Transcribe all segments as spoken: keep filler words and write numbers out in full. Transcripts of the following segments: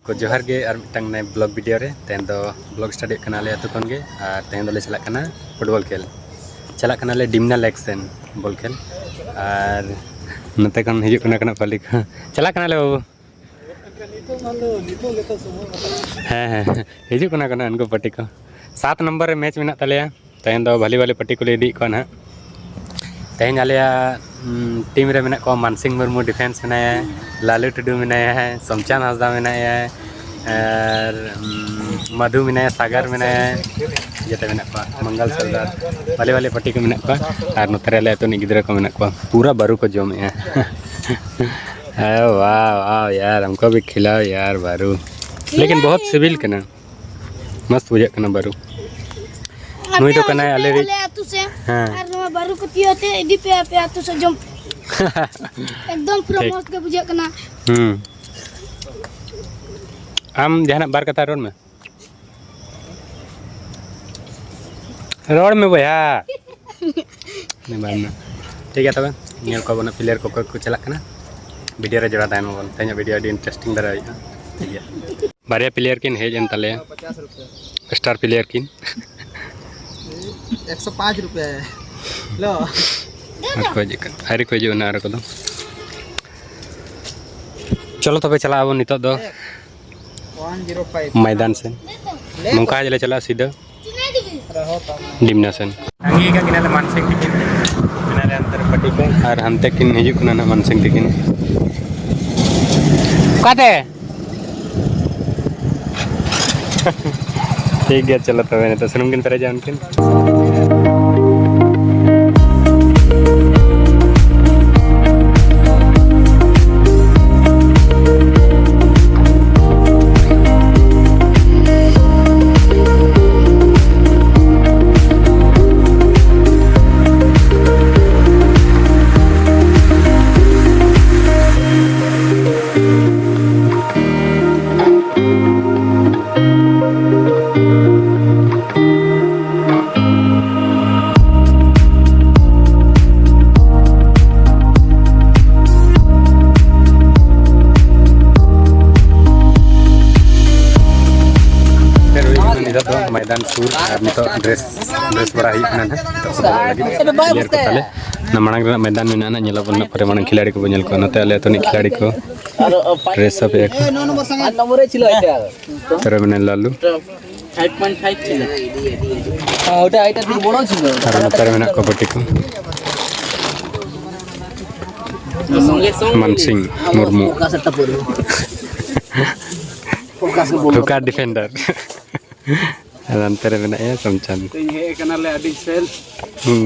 ᱠᱚ ᱡᱚᱦᱟᱨ ᱜᱮ ᱟᱨ ᱢᱤᱫᱴᱟᱝ ᱱᱟᱭ ᱵᱞᱚᱜ ᱵᱷᱤᱰᱤᱭᱳ ᱨᱮ᱾ ᱛᱮᱦᱮᱧ ᱫᱚ ᱵᱞᱚᱜ ᱥᱴᱟᱨᱴ ᱦᱩᱭᱩᱜ ᱠᱟᱱᱟ ᱟᱞᱮ ᱟᱹᱛᱩ ᱠᱷᱚᱱ ᱜᱮ, ᱟᱨ ᱛᱮᱦᱮᱧ ᱫᱚᱞᱮ ᱪᱟᱞᱟᱜ ᱠᱟᱱᱟ ᱯᱷᱩᱴᱵᱚᱞ ᱠᱷᱮᱞ᱾ ᱪᱟᱞᱟᱜ ᱠᱟᱱᱟᱞᱮ ᱰᱤᱢᱱᱟ ᱞᱮᱠ ᱥᱮᱱ ᱵᱚᱞ ᱠᱷᱮᱞ᱾ ᱟᱨ ᱱᱚᱛᱮ ᱠᱷᱚᱱ ᱦᱤᱡᱩᱜ ᱠᱟᱱᱟ ᱠᱚ ᱱᱟᱜ ᱯᱟᱹᱞᱤ ᱠᱚ᱾ ᱪᱟᱞᱟᱜ ᱠᱟᱱᱟᱞᱮ ᱵᱟᱹᱵᱩ᱾ ᱦᱮᱸ, ᱦᱮᱸ, ᱦᱤᱡᱩᱜ ᱠᱟᱱᱟ ᱠᱚ ᱱᱟᱜ ᱩᱱᱠᱩ ᱯᱟᱹᱴᱤ ᱠᱚ᱾ ᱥᱟᱛ ᱱᱚᱢᱵᱚᱨ ᱨᱮ ᱢᱮᱪ ᱢᱮᱱᱟᱜ ᱛᱟᱞᱮᱭᱟ᱾ ᱛᱮᱦᱮᱧ ᱫᱚ ᱵᱷᱟᱞᱤ ᱵᱷᱟᱞᱤ ᱯᱟᱹᱴᱤ ᱠᱚᱞᱮ ᱤᱫᱤᱭᱮᱫ ᱠᱚᱣᱟ ᱱᱟᱦᱟᱜ᱾ ᱛᱮᱦᱮᱧ ᱟᱞᱮᱭᱟᱜ, ᱩᱢ, ᱴᱤᱢ ᱨᱮ ᱢᱮᱱᱟᱜ ᱠᱚᱣᱟ ᱢᱟᱱᱥᱤᱝ ᱢᱩᱨᱢᱩ, ᱰᱤᱯᱷᱮᱱᱥ ᱢᱮᱱᱟᱭᱟ, ᱞᱟᱞᱩ ᱴᱩᱰᱩ ᱢᱮᱱᱟᱭᱟ, ᱥᱚᱢᱪᱟᱱ ᱦᱟᱸᱥᱫᱟ ᱢᱮᱱᱟᱭᱟ, ᱟᱨ, ᱩᱢ, ᱢᱟᱫᱷᱩ ᱢᱮᱱᱟᱭᱟ, ᱥᱟᱜᱟᱨ ᱢᱮᱱᱟᱭᱟ, ᱡᱚᱛᱚ ᱢᱮᱱᱟᱜ ᱠᱚᱣᱟ, ᱢᱚᱝᱜᱚᱞ ᱥᱚᱨᱫᱟᱨ, ᱵᱷᱟᱞᱤ ᱵᱷᱟᱞᱤ ᱯᱟᱹᱴᱤ ᱠᱚ ᱢᱮᱱᱟᱜ ᱠᱚᱣᱟ᱾ ᱟᱨ ᱱᱚᱛᱮ ᱨᱮ ᱟᱞᱮ ᱟᱹᱛᱩ ᱨᱤᱱᱤᱡ ᱜᱤᱫᱽᱨᱟᱹ ᱠᱚ ᱢᱮᱱᱟᱜ ᱠᱚᱣᱟ, ᱯᱩᱨᱟᱹ ᱵᱟᱹᱨᱩ ᱠᱚ ᱡᱚᱢᱮᱜᱼᱟ᱾ ᱦᱮᱸ, ᱣᱟᱦ, ᱣᱟᱦ ᱭᱟᱨ, ᱦᱟᱢᱠᱳ ᱵᱷᱤ ᱠᱷᱤᱞᱟᱳ ᱭᱟᱨ ᱵᱟᱹᱨᱩ᱾ ᱞᱮᱠᱤᱱ ᱵᱚᱦᱩᱛ ᱥᱤᱵᱤᱞ ᱠᱟᱱᱟ᱾ ᱢᱚᱥᱛ ᱵᱩᱡᱷᱟᱹᱜ ᱠᱟᱱᱟ ᱵᱟᱹᱨᱩ᱾ ᱟᱯᱮ ᱱᱩᱭ ᱫᱚ ᱦᱤᱡᱩᱜ ᱠᱟᱱᱟᱭ ᱯᱮ ᱟᱞᱮ ᱨᱤᱡ᱾ ᱟᱞᱮ ᱟᱹᱛᱩ ᱥᱮᱫ᱾ ᱦᱮᱸ᱾ ᱟᱨ ᱱᱚᱣᱟ ᱵᱟᱹᱨᱩ ᱠᱚ ᱛᱤᱭᱳᱜ ᱛᱮ ᱤᱫᱤ ᱯᱮ ᱟᱯᱮ ᱟᱹᱛᱩ ᱥᱮᱫ ᱡᱚᱢ ᱯᱮ᱾ ᱮᱠᱫᱚᱢ ᱯᱩᱨᱟᱹ ᱴᱷᱤᱠ᱾ ᱢᱚᱥᱛ ᱜᱮ ᱵᱩᱡᱷᱟᱹᱜ ᱠᱟᱱᱟ᱾ ᱦᱩᱸ᱾ ᱟᱢ ᱡᱟᱦᱟᱱᱟᱜ ᱵᱟᱨ ᱠᱟᱛᱷᱟ ᱨᱚᱲ ᱢᱮ᱾ ᱨᱚᱲ ᱢᱮ ᱵᱚᱭᱦᱟ᱾ ᱵᱟᱝ, ᱵᱟᱝ᱾ ᱴᱷᱤᱠ ᱜᱮᱭᱟ ᱛᱚᱵᱮ, ᱧᱮᱞ ᱠᱚᱣᱟ ᱵᱚᱱ ᱯᱞᱮᱭᱟᱨ ᱠᱚ ᱚᱠᱚᱭ ᱠᱚ ᱪᱟᱞᱟᱜ ᱠᱟᱱᱟ᱾ ᱵᱷᱤᱰᱤᱭᱳ ᱨᱮ ᱡᱚᱲᱟᱣ ᱛᱟᱦᱮᱱ ᱢᱟᱵᱚᱱ, ᱛᱮᱦᱮᱧᱟᱜ ᱵᱷᱤᱰᱤᱭᱳ ᱟᱹᱰᱤ ᱤᱱᱴᱟᱨᱮᱥᱴᱤᱝ ᱫᱷᱟᱨᱟ ᱦᱩᱭᱩᱜᱼᱟ᱾ ᱴᱷᱤᱠ ᱜᱮᱭᱟ᱾ ᱵᱟᱨᱭᱟ ᱯᱞᱮᱭᱟᱨ ᱠᱤᱱ ᱦᱮᱡ ᱮᱱ ᱛᱟᱞᱮᱭᱟ, ᱥᱴᱟᱨ ᱯᱞᱮᱭᱟᱨ ᱠᱤᱱ᱾ ᱮᱠᱥᱚ ᱯᱟᱸᱪ ᱨᱩᱯᱤᱭᱟ᱾ ᱞᱚ᱾ ᱟᱨ ᱠᱚ ᱦᱤᱡᱩᱜ ᱠᱟᱱᱟ, ᱟᱹᱣᱨᱤ ᱠᱚ ᱦᱤᱡᱩᱜᱼᱟ ᱱᱟᱜ ᱟᱨ ᱠᱚᱫᱚ᱾ ᱪᱚᱞᱚ ᱛᱚᱵᱮ ᱪᱟᱞᱟᱜ ᱟᱵᱚᱱ ᱱᱤᱛᱚᱜ ᱫᱚ᱾ ᱢᱚᱭᱫᱟᱱ ᱥᱮᱱ᱾ ᱱᱚᱝᱠᱟ ᱜᱮᱞᱮ ᱪᱟᱞᱟᱜᱼᱟ ᱥᱤᱫᱷᱟᱹ ᱰᱤᱢᱱᱟ ᱥᱮᱱ᱾ ᱛᱟᱺᱜᱤ ᱟᱠᱟᱫ ᱠᱤᱱᱟᱞᱮ ᱢᱟᱱᱥᱤᱝ ᱛᱤᱠᱤᱱ᱾ ᱢᱮᱱᱟᱞᱮ ᱦᱟᱱᱛᱮ ᱨᱮ ᱯᱟᱹᱴᱤ ᱠᱚ᱾ ᱟᱨ ᱦᱟᱱᱛᱮ ᱠᱤᱱ ᱦᱤᱡᱩᱜ ᱠᱟᱱᱟ ᱱᱟᱜ ᱢᱟᱱᱥᱤᱝ ᱛᱤᱠᱤᱱ᱾ ᱚᱠᱟᱛᱮ? ᱴᱷᱤᱠ ᱜᱮᱭᱟ, ᱪᱚᱞᱚ ᱛᱚᱵᱮ ᱱᱤᱛᱚᱜ ᱥᱩᱱᱩᱢ ᱠᱤᱱ ᱯᱮᱨᱮᱡᱟ ᱩᱱᱠᱤᱱ᱾ ᱢᱚᱭᱫᱟᱱ ᱥᱩᱨ ᱟᱨ ᱱᱤᱛᱚᱜ ᱰᱨᱮᱥ ᱰᱨᱮᱥ ᱵᱟᱲᱟ ᱦᱩᱭᱩᱜ ᱠᱟᱱᱟ ᱱᱟᱦᱟᱜ᱾ ᱱᱤᱛᱚᱜ ᱠᱚ ᱵᱚᱞᱚᱜ ᱞᱟᱹᱜᱤᱫ᱾ ᱯᱞᱮᱭᱟᱨ ᱠᱚ ᱛᱟᱞᱮ ᱚᱱᱟ ᱢᱟᱲᱟᱝ ᱨᱮᱱᱟᱜ ᱢᱚᱭᱫᱟᱱ ᱢᱮᱱᱟᱜᱼᱟ ᱱᱟᱦᱟᱜ, ᱧᱮᱞᱚᱜ ᱵᱚᱱ ᱱᱟᱦᱟᱜ ᱯᱚᱨᱮ ᱢᱟᱲᱟᱝ ᱠᱷᱤᱞᱟᱲᱤ ᱠᱚᱵᱚᱱ ᱧᱮᱞ ᱠᱚᱣᱟ᱾ ᱱᱚᱛᱮ ᱟᱞᱮ ᱟᱹᱛᱩ ᱨᱤᱱᱤᱡ ᱠᱷᱤᱞᱟᱲᱤ ᱠᱚ ᱰᱨᱮᱥ ᱟᱯ ᱮᱫ ᱠᱚ᱾ ᱯᱚᱨᱮ ᱢᱮᱱᱟᱭᱟ ᱞᱟᱞᱩ᱾ Five point five kilo. ᱦᱮᱸ, ᱳᱴᱟ ᱦᱟᱭᱤᱴ ᱟᱨ ᱵᱚᱲᱚ ᱪᱤᱞ᱾ ᱟᱨ ᱱᱚᱛᱮ ᱨᱮ ᱢᱮᱱᱟᱜ ᱠᱚᱣᱟ ᱯᱟᱹᱴᱤ ᱠᱚ᱾ ᱥᱚᱸᱜᱮ ᱥᱚᱸᱜᱮ ᱢᱟᱱᱥᱤᱝ ᱢᱩᱨᱢᱩ᱾ ᱯᱷᱳᱠᱟᱥ ᱮᱠᱴᱟ ᱯᱩᱨᱟᱹ᱾ ᱯᱷᱳᱠᱟᱥ ᱜᱮ ᱵᱚᱞᱚ᱾ ᱴᱩᱠᱟ ᱰᱤᱯᱷᱮᱱᱰᱟᱨ᱾ ᱟᱨ ᱚᱱᱛᱮ ᱨᱮ ᱢᱮᱱᱟᱭᱟ ᱥᱚᱢᱪᱟᱸᱫ᱾ ᱛᱮᱦᱮᱧ ᱦᱮᱡ ᱟᱠᱟᱱᱟᱞᱮ ᱟᱹᱰᱤ ᱡᱷᱟᱹᱞ᱾ ᱦᱩᱸ,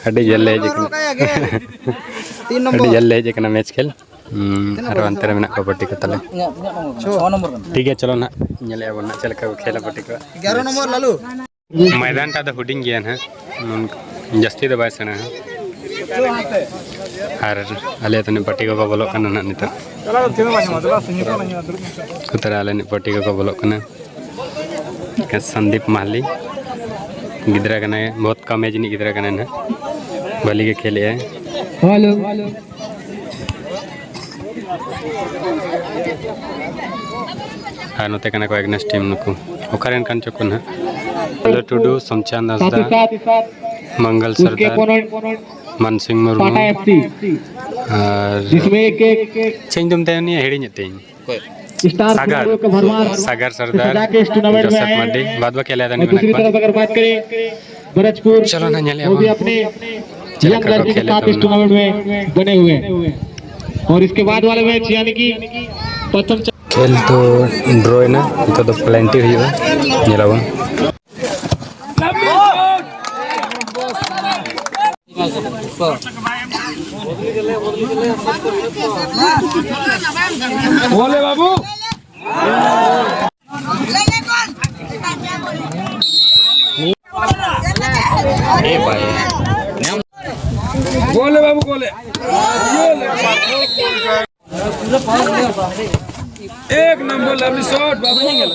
ᱟᱹᱰᱤ ᱡᱷᱟᱹᱞ ᱞᱮ ᱦᱮᱡ ᱟᱠᱟᱱᱟ᱾ ᱛᱤᱱ ᱱᱚᱢᱵᱚᱨ᱾ ᱟᱹᱰᱤ ᱡᱷᱟᱹᱞ ᱞᱮ ᱦᱮᱡ ᱟᱠᱟᱱᱟ ᱢᱮᱪ ᱠᱷᱮᱞ᱾ ᱦᱩᱸ, ᱟᱨ ᱚᱱᱛᱮ ᱨᱮ ᱢᱮᱱᱟᱜ ᱠᱚᱣᱟ ᱯᱟᱹᱴᱤ ᱠᱚ ᱛᱟᱞᱮ᱾ ᱤᱧᱟᱹᱜ, ᱤᱧᱟᱹᱜ ᱱᱚᱢᱵᱚᱨ ᱠᱟᱱᱟ᱾ ᱪᱷᱚ ᱱᱚᱢᱵᱚᱨ ᱠᱟᱱᱟ᱾ ᱴᱷᱤᱠ ᱜᱮᱭᱟ, ᱪᱚᱞᱚ ᱱᱟᱦᱟᱜ ᱧᱮᱞᱮᱜᱼᱟ ᱵᱚᱱ ᱱᱟᱦᱟᱜ ᱪᱮᱫ ᱞᱮᱠᱟ ᱠᱚ ᱠᱷᱮᱞᱟ ᱯᱟᱹᱴᱤ ᱠᱚ᱾ ᱮᱜᱟᱨᱚ ᱱᱚᱢᱵᱚᱨ ᱞᱟᱞᱩ᱾ ᱢᱚᱭᱫᱟᱱ ᱴᱟᱜ ᱫᱚ ᱦᱩᱰᱤᱧ ᱜᱮᱭᱟ ᱱᱟᱦᱟᱜ, ᱱᱚᱝ-, ᱡᱟᱹᱥᱛᱤ ᱫᱚ ᱵᱟᱭ ᱥᱮᱬᱟᱣᱟ᱾ ᱟᱨ ᱟᱞᱮ ᱟᱹᱛᱩ ᱨᱤᱱᱤᱡ ᱯᱟᱹᱴᱤ ᱠᱚᱠᱚ ᱵᱚᱞᱚᱜ ᱠᱟᱱᱟ ᱱᱟᱦᱟᱜ ᱱᱤᱛᱚᱜ᱾ ᱠᱚ ᱛᱟᱨᱟ ᱟᱞᱮ ᱨᱤᱱᱤᱡ ᱯᱟᱹᱴᱤ ᱠᱚᱠᱚ ᱵᱚᱞᱚᱜ ᱠᱟᱱᱟ᱾ ᱥᱚᱱᱫᱤᱯ ᱢᱟᱦᱞᱤ ᱜᱤᱫᱽᱨᱟᱹ ᱠᱟᱱᱟᱭ, ᱵᱚᱦᱩᱛ ᱠᱚᱢ ᱮᱡᱽ ᱨᱤᱱᱤᱡ ᱜᱤᱫᱽᱨᱟᱹ ᱠᱟᱱᱟᱭ ᱱᱟᱦᱟᱜ, ᱵᱷᱟᱹᱞᱤ ᱜᱮ ᱠᱷᱮᱞᱮᱜᱼᱟᱭ᱾ ᱦᱮᱞᱳ᱾ ᱟᱨ ᱱᱚᱛᱮ ᱠᱟᱱᱟ ᱠᱚ ᱮᱜᱽᱱᱮᱥ ᱴᱤᱢ ᱱᱩᱠᱩ᱾ ᱚᱠᱟᱨᱮᱱ ᱠᱟᱱ ᱪᱚ ᱠᱚ ᱱᱟᱦᱟᱜ? ᱦᱮᱞᱳ ᱴᱩᱰᱩ, ᱥᱚᱢᱪᱟᱸᱫ ᱦᱟᱸᱥᱫᱟ, ᱢᱚᱝᱜᱚᱞ ᱥᱚᱨᱫᱟᱨ, ᱢᱟᱱᱥᱤᱝ ᱢᱩᱨᱢᱩ, ᱟᱨ ᱪᱮᱫ ᱧᱩᱛᱩᱢ ᱛᱟᱭ ᱩᱱᱤᱭᱟᱜ? ᱦᱤᱲᱤᱧᱮᱫ ᱛᱤᱧ᱾ ᱥᱟᱜᱟᱨ, ᱥᱟᱜᱟᱨ ᱥᱚᱨᱫᱟᱨ, ᱡᱳᱥᱮᱯ ᱢᱟᱨᱰᱤ, ᱵᱟᱫ ᱵᱟᱹᱠᱤ ᱟᱞᱮ ᱟᱹᱛᱩ ᱨᱤᱱᱤᱡ ᱢᱮᱱᱟᱜ ᱠᱚᱣᱟ᱾ ᱪᱚᱞᱚ ᱱᱟ ᱧᱮᱞᱮᱜᱼᱟ ᱵᱚᱱ ᱪᱮᱫ ᱞᱮᱠᱟ ᱠᱚ ᱠᱷᱮᱞᱮᱫ ᱛᱟᱵᱚᱱᱟ᱾ और इसके बाद वाले मैच यानी कि प्रथम ᱠᱷᱮᱞ ᱫᱚ ᱰᱨᱚ ᱮᱱᱟ, ᱱᱤᱛᱚᱜ ᱫᱚ ᱯᱮᱱᱟᱞᱴᱤ ᱦᱩᱭᱩᱜᱼᱟ, ᱧᱮᱞᱟᱵᱚᱱ᱾ ᱜᱳᱞᱮ ᱵᱟᱹᱵᱩ, ᱜᱳᱞᱮ᱾ ᱮᱠ ᱱᱚᱢᱵᱚᱨ ᱞᱟᱵᱷᱞᱤ ᱥᱚᱴ ᱵᱟᱹᱵᱩ᱾ ᱮᱠ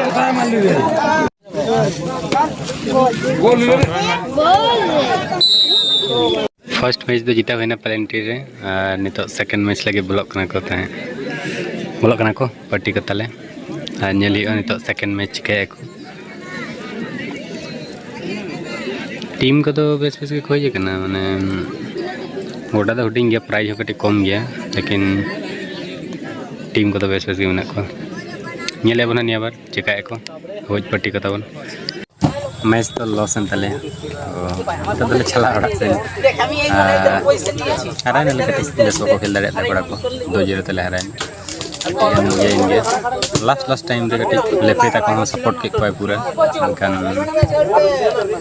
ᱠᱚᱛᱷᱟ ᱢᱟᱱ ᱞᱤᱫᱮ᱾ ᱜᱳᱞ ᱦᱩᱭᱩᱜ ᱨᱮ᱾ ᱯᱷᱟᱥᱴ ᱢᱮᱪ ᱫᱚ ᱡᱤᱛᱟᱹᱣ ᱦᱩᱭᱱᱟ ᱯᱞᱮᱱᱴᱤ ᱨᱮ, ᱟᱨ ᱱᱤᱛᱚᱜ ᱥᱮᱠᱮᱱᱰ ᱢᱮᱪ ᱞᱟᱹᱜᱤᱫ ᱵᱚᱞᱚᱜ ᱠᱟᱱᱟ ᱠᱚ ᱛᱟᱦᱮᱸᱫ, ᱵᱚᱞᱚᱜ ᱠᱟᱱᱟ ᱠᱚ ᱯᱟᱨᱴᱤ ᱠᱚ ᱛᱟᱞᱮ᱾ ᱟᱨ ᱧᱮᱞ ᱦᱩᱭᱩᱜᱼᱟ ᱱᱤᱛᱚᱜ ᱥᱮᱠᱮᱱᱰ ᱢᱮᱪ ᱪᱤᱠᱟᱹᱭᱟᱠᱚ᱾ ᱴᱤᱢ ᱠᱚᱫᱚ ᱵᱮᱥ ᱵᱮᱥ ᱜᱮᱠᱚ ᱦᱮᱡ ᱟᱠᱟᱱᱟ, ᱢᱟᱱᱮ ᱜᱚᱰᱟ ᱫᱚ ᱦᱩᱰᱤᱧ ᱜᱮᱭᱟ, ᱯᱨᱟᱭᱤᱡᱽ ᱦᱚᱸ ᱠᱟᱹᱴᱤᱡ ᱠᱚᱢ ᱜᱮᱭᱟ, ᱞᱮᱠᱤᱱ ᱴᱤᱢ ᱠᱚᱫᱚ ᱵᱮᱥ ᱵᱮᱥ ᱜᱮ ᱢᱮᱱᱟᱜ ᱠᱚᱣᱟ᱾ ᱧᱮᱞ ᱟᱵᱚᱱ ᱦᱟᱸᱜ ᱱᱤᱭᱟᱹ ᱵᱟᱨ ᱪᱤᱠᱟᱹᱭᱟᱠᱚ ᱦᱳᱭ ᱯᱟᱨᱴᱤ ᱠᱚ ᱛᱟᱵᱚᱱ᱾ ᱢᱮᱪ ᱫᱚ ᱞᱚᱥ ᱮᱱ ᱛᱟᱞᱮᱭᱟ, ᱛᱚ ᱱᱤᱛᱚᱜ ᱫᱚᱞᱮ ᱪᱟᱞᱟᱜᱼᱟ ᱚᱲᱟᱜ ᱥᱮᱱ᱾ ᱟᱨ ᱦᱟᱨᱟᱭᱱᱟᱞᱮ ᱠᱟᱹᱴᱤᱡ, ᱵᱮᱥ ᱵᱟᱠᱚ ᱠᱷᱮᱞ ᱫᱟᱲᱮᱭᱟᱜ ᱛᱟᱦᱮᱸ ᱠᱚᱲᱟ ᱠᱚ, ᱫᱩ ᱡᱤᱨᱳ ᱛᱮᱞᱮ ᱦᱟᱨᱟᱭᱱᱟ᱾ ᱠᱟᱹᱴᱤᱡ ᱜᱟᱱ ᱤᱭᱟᱹᱭᱮᱱ ᱜᱮᱭᱟ᱾ ᱞᱟᱥᱴ ᱞᱟᱥᱴ ᱴᱟᱭᱤᱢ ᱨᱮ ᱠᱟᱹᱴᱤᱡ ᱞᱮᱯᱷᱮ ᱛᱟᱠᱚ ᱦᱚᱸ ᱥᱟᱯᱳᱨᱴ ᱠᱮᱫ ᱠᱚᱣᱟᱭ ᱯᱩᱨᱟᱹ, ᱢᱮᱱᱠᱷᱟᱱ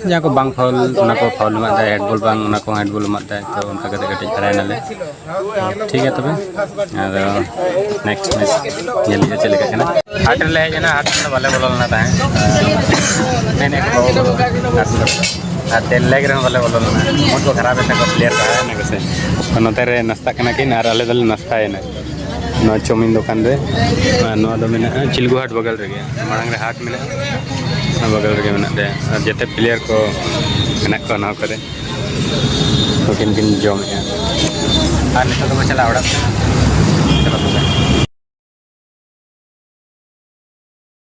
ᱡᱟᱦᱟᱸ ᱠᱚ ᱵᱟᱝ ᱯᱷᱟᱣᱩᱞ, ᱚᱱᱟ ᱠᱚ ᱯᱷᱟᱣᱩᱞ ᱮᱢᱟᱜ ᱛᱟᱭ, ᱦᱮᱰᱵᱚᱞ ᱵᱟᱝ, ᱚᱱᱟ ᱠᱚᱦᱚᱸ ᱦᱮᱰᱵᱚᱞ ᱮᱢᱟᱜ ᱛᱟᱭ, ᱛᱚ ᱚᱱᱠᱟ ᱠᱟᱛᱮ ᱠᱟᱹᱴᱤᱡ ᱦᱟᱨᱟᱭᱱᱟᱞᱮ᱾ ᱴᱷᱤᱠ ᱜᱮᱭᱟ ᱛᱚᱵᱮ, ᱟᱫᱚ ᱱᱮᱠᱥᱴ ᱢᱮᱪ ᱧᱮᱞ ᱦᱩᱭᱩᱜᱼᱟ ᱪᱮᱫ ᱞᱮᱠᱟ ᱠᱟᱱᱟ᱾ ᱦᱟᱴ ᱨᱮᱞᱮ ᱦᱮᱡ ᱮᱱᱟ, ᱦᱟᱴ ᱨᱮᱫᱚ ᱵᱟᱞᱮ ᱵᱚᱞᱚ ᱞᱮᱱᱟ ᱛᱟᱦᱮᱸᱫ᱾ ᱢᱮᱱᱮᱫ ᱠᱚ ᱟᱨ ᱛᱮᱞ ᱞᱮᱜᱽ ᱨᱮᱦᱚᱸ ᱵᱟᱞᱮ ᱵᱚᱞᱚ ᱞᱮᱱᱟ, ᱢᱩᱰ ᱠᱚ ᱠᱷᱟᱨᱟᱯ ᱮᱱ ᱛᱟᱠᱚ ᱯᱞᱮᱭᱟᱨ ᱠᱚ ᱦᱟᱨᱟᱭᱮᱱᱟ ᱠᱚ ᱥᱮ᱾ ᱱᱚᱛᱮ ᱨᱮ ᱱᱟᱥᱛᱟᱜ ᱠᱟᱱᱟ ᱠᱤᱱ ᱟᱨ ᱟᱞᱮ ᱫᱚᱞᱮ ᱱᱟᱥᱛᱟᱭᱮᱱᱟ ᱱᱚᱣᱟ ᱪᱟᱣᱢᱤᱱ ᱫᱚᱠᱟᱱ ᱨᱮ᱾ ᱟᱨ ᱱᱚᱣᱟ ᱫᱚ ᱢᱮᱱᱟᱜᱼᱟ ᱪᱤᱞᱜᱩ ᱦᱟᱴ ᱵᱚᱜᱚᱞ ᱨᱮᱜᱮ, ᱢᱟᱲᱟᱝ ᱨᱮ ᱦᱟᱴ ᱢᱮᱱᱟᱜᱼᱟ, ᱚᱱᱟ ᱵᱚᱜᱚᱞ ᱨᱮᱜᱮ ᱢᱮᱱᱟᱜ ᱛᱟᱭᱟ᱾ ᱟᱨ ᱡᱮᱛᱮ ᱯᱞᱮᱭᱟᱨ ᱠᱚ ᱢᱮᱱᱟᱜ ᱠᱚᱣᱟ ᱱᱚᱣᱟ ᱠᱚᱨᱮ, ᱱᱩᱠᱤᱱ ᱠᱤᱱ ᱡᱚᱢᱮᱫᱼᱟ᱾ ᱟᱨ ᱱᱤᱛᱚᱜ ᱫᱚᱵᱚ ᱪᱟᱞᱟᱜᱼᱟ ᱚᱲᱟᱜ ᱥᱮᱫ᱾